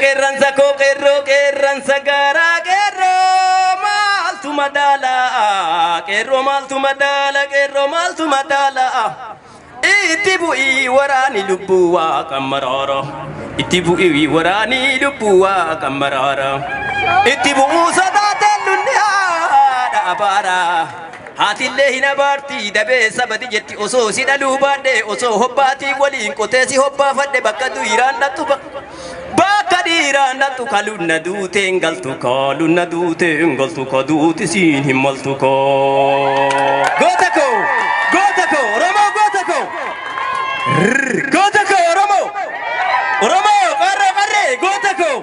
Qeerroo qeerransa koo qeerroo qeerransa gaaraa qeerroo maaltu madaala qeerroo maaltu madaala qeerroo maaltu madaala itti bu'ii waraani lubbuu waaqa maraara itti bu'ii waraani lubbuu waaqa maraara itti bu'uu sodaateen lunni haadha abaara haatillee hin abaarti dabee sabati jetti osoo si dhaluu baadhe osoo hobbaatii waliin qotee si hobbaafadhe bakka duiraan dhattu bakka dhiiraan dhattu kalunna duuteen galtu kalunna duuteen galtu ka duuti siin hin maltu koo. Goota koo goota koo Oromoo goota koo goota koo Oromoo Oromoo qarree qarree goota koo.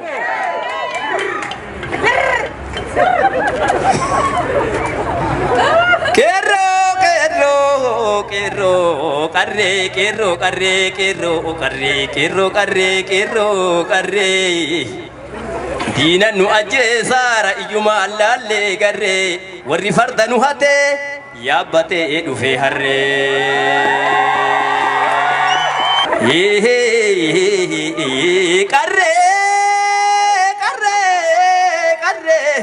Qeerroo qeerroo qeerroo qarree qeerroo qarree qeerroo qarree qeerroo qarree qeerroo qarree diina nu ajjeesaara iyyuma allaallee garree warri farda nu hatee yaabbatee dhufee harree. Qarree qarree qarree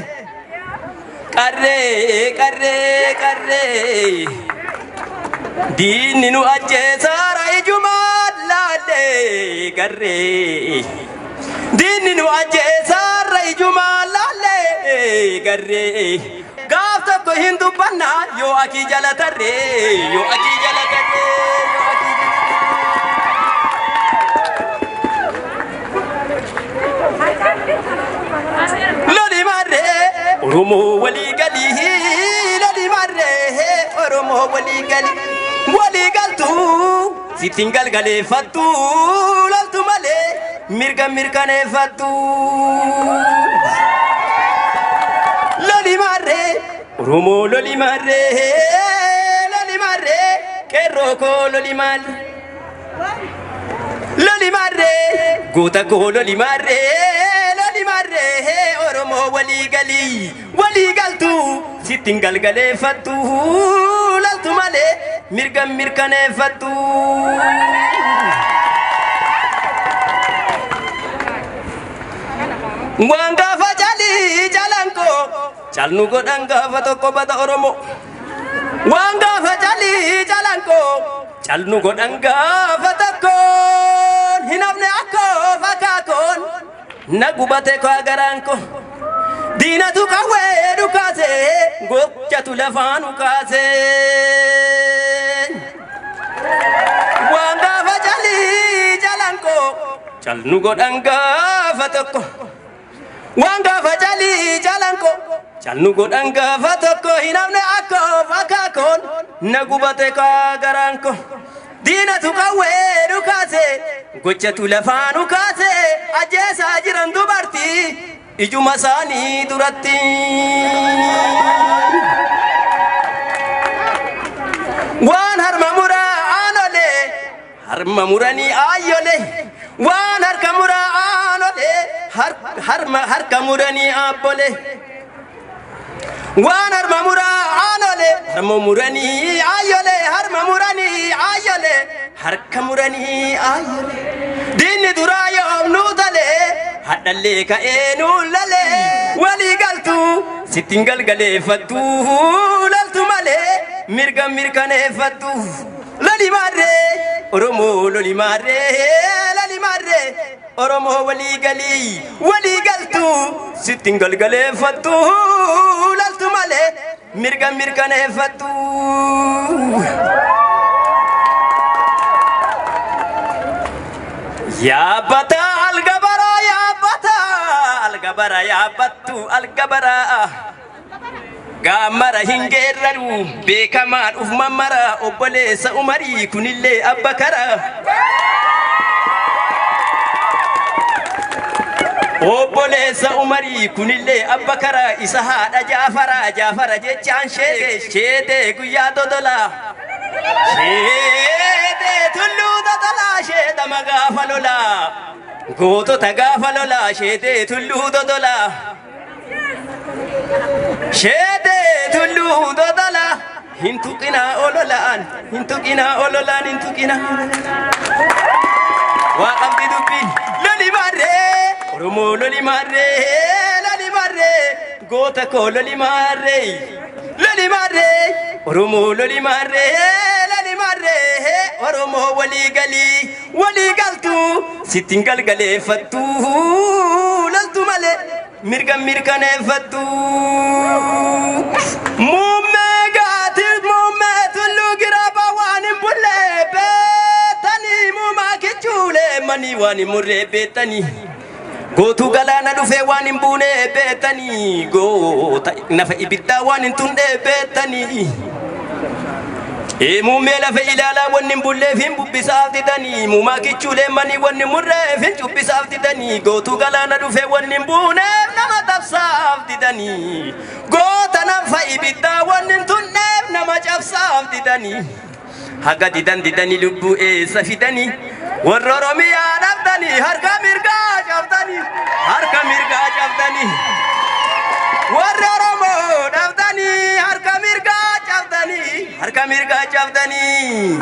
qarree qarree qarree diinni nu ajjeesaara ijumaan laallee garree diinni nu ajjeesaara ijumaan laallee garree gaaf tokko hin dubbannaa yoo akii jala tarree yoo akii jala tarree yoo akii jala Loli marree Oromoo walii galii loli marree Oromoo walii galii walii galtu sittiin galgaleeffattu loltu malee mirga mirkaneeffattu. Loli marree Oromoo loli marree loli marree qeerroo koo loli marree. Loli marree goota koo loli marree loli marree Oromoo walii galii walii galtu sittiin galgaleeffattu laltu malee mirga mirkaneeffattu. Waan gaafa calii calankoo calnu godhan gaafa tokko bata Oromoo. Waan gaafa calii calankoo calnu godhan gaafa tokkoon hin hafne akkoo fakaakoon na gubate kaa garaan koo. Diinatu qawwee dhukaase gochatu lafaa nu kaase. Waan gaafa calii calankoo calnu godhan gaafa tokko. Waan gaafa calii calankoo calnu godhan gaafa tokko hin hafne akkoo fakaakoon na gubate kaa garaan koo. Diinatu qawwee dhukaase gochatu lafaa nu kaase ajjeesaa jiran dubartii ijuma isaanii duratti. Waan harma muraa aanolee harma muranii aayyolee waan harka muraa aanolee harma harka muranii aabbolee. Waan harma muraa aanolee harma muranii aayyolee harma muranii aayyolee harka muranii aayyolee. Diinni duraa yoom nuu talee hadhallee ka'ee nuu lalee walii galtu sittiin galgaleeffattu laltu malee mirga mirkaneeffattu loli maarree Oromoo loli maarree loli maarree Oromoo walii galii walii galtu sittiin galgaleeffattu laltu malee mirga mirkaneeffattu. Yaabbata algabara yaabbata algabara yaabbattu algabara gaammara hin geerraru beekamaan uf mammara obboleessa umarii kunillee abba kara. Obboleessa umarii kunillee abba kara isa haadha jaafara jaafara jechaan sheete sheete guyyaa dodolaa. Sheetee tulluu dodolaa sheetama gaafa lolaa gootota gaafa lolaa sheetee tulluu dodolaa. Sheetee tulluu dodolaa hin tuqinaa ololaan hin tuqinaa ololaan hin tuqinaa. Waa qabdi dubbiin loli maarree. Oromoo loli maarree loli maarree goota koo loli maarree loli maarree Oromoo loli maarree loli maarree Oromoo walii galii walii galtu sittiin galgaleeffattu laltu malee mirga mirkaneeffattu. Muummee gaatii muummee tulluu giraabaa waan hin bulle beektanii muumaa kichuulee manii waan hin murree beektanii. Gootuu galaana dhufee waan hin buune beektanii goota nafa ibiddaa waan hin tunne beektanii. Muummee lafa ilaalaa wanni hin bulleef hin bubbisaaf didanii muumaa kichuulee manii wanni murreef hin cubbisaaf didanii gootuu galaana dhufee wanni hin buuneef nama tabsaaf didanii goota nafa ibiddaa wanni hin tunneef nama cabsaaf didanii haga didan didanii lubbuu eessa fidanii warra Oromiyaa dhabdanii harka mirgaa cabdanii harka mirgaa cabdanii warra Oromoo dhabdanii harka mirgaa cabdanii harka mirgaa cabdanii.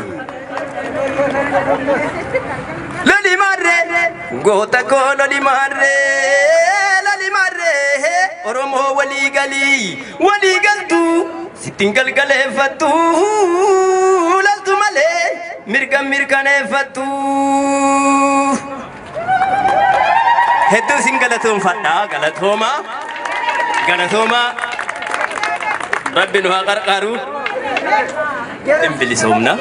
Loli maarree goota koo loli maarree loli maarree Oromoo walii galii walii galtu sittiin galgaleeffattu laltu malee mirga mirkaneeffattu. Hedduu isin galatoomfadha galatooma galatooma rabbi nu haa qarqaaru hin bilisoomna.